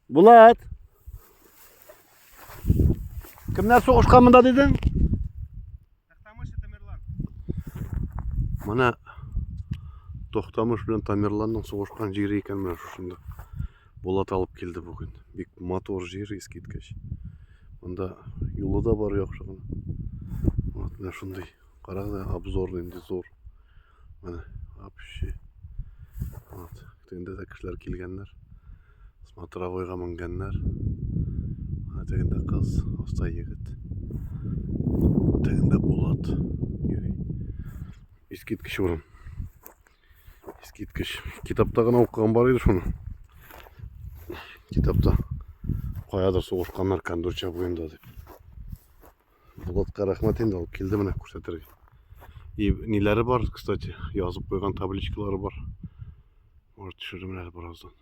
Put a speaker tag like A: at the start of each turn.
A: Булат. Кемнәр сугышкан монда дидең?
B: Тохтамыш и Тамерлан.
A: Менә Тохтамыш белән Тамерланның сугышкан җире икән менә шушында. Булат алып килде бүген. Бик матур җир, искиткеч. Монда юлы да бар яхшы гына. Вот менә шундый. Карагыз, обзор нинди зур. Менә вообще. Вот. Тегендә дә кешеләр килгәннәр. Смотровойга менгәннәр. Менә тегендә кыз, аста егет. Тегендә Булат йөри. Искиткеч урын. Искиткеч. Китапта гына укыган бар иде шуны. Китапта каядыр сугышканнар Кондурча буенда дип. Булатка рәхмәт инде, алып килде менә күрсәтергә. И ниләре бар, кстати, язып куйган табличкалары бар. Может, төшерермен әле бераздан.